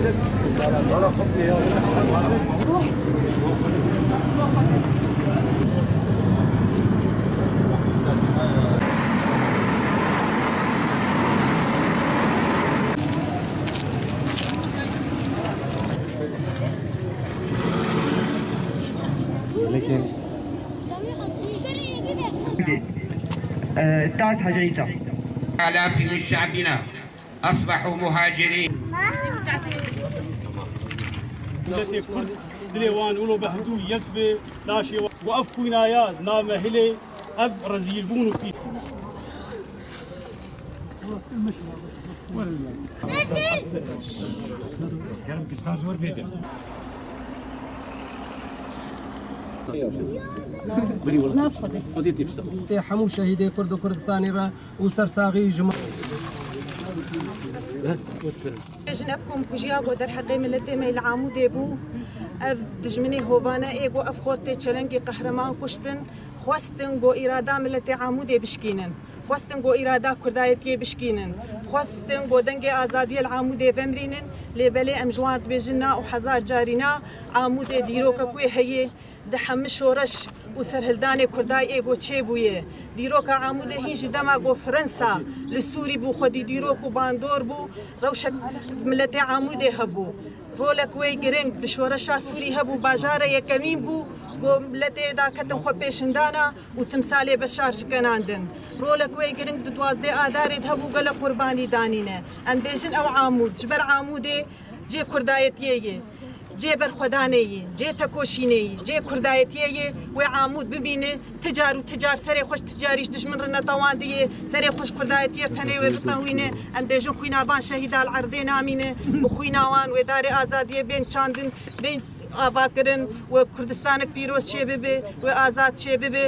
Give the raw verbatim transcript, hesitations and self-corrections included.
Lêkin. Ee, Ustaz Hacı İsa. آلاف من شعبنا أصبحوا مهاجرين. Miletê Kurd dilê wan wilo bi hevdû yek bi laşê wan. Û ev xwînaya namehilê, ev rezîlbûn û pî. Kerem ki saz wer bêde. Tê hemû şehîdê Kurd û Kurdistanê re û sersaxî ji me. Jin ev komkujiya ku derheqê miletê me li Amûdê bû, ev dijminê hovane ê ku ev xortê çelengê qehreman kuştin, xwestin ku îrada miletê Amûdê bişkînin. Xwestin ku îrada kurdayetiyê bişkînin. Xwestin ku dengê azadiyê li Amûdê vemrînin, lê belê em ji wan dibêjin na û hezar carî na, Amûdê dîrokek wê heye, di hemî şoreş û serhildanê kurdayê ê ku çêbûye. Dîroka Amûdê hîn ji dema ku Fransa li Sûrî bû, xwedî dîrok û bandor bû, rewşek miletê Amûdê hebû. Rolek wê giring di şoreşa Sûrî hebû, bajara yekemîn bû, ku miletê daketin xwe pêşindana û timsalê Beşar ji kenandin. Rolek wê giring di duwazdeh Adarê de hebû, gelek qurbanî danîne. Em bêjin ew Amûd, ji ber Amûdê cê kurdayetiyê ye, cê berxwedanê ye, cê tekoşînê ye, cê kurdayetiyê ye, wê Amûd bibîne, ti car û ti car serê xwe ji ti carî ji dijmin re netewandiye, serê xwe ji kurdayetiyê re tenê wê bitewîne. Em bêjin xwîna van şehîda li erdê namîne, bi xwîna wan wê darê azadiyê bên çandin, bên avakirin, wê Kurdistanek pîroz çêbibe, wê azad çêbibe.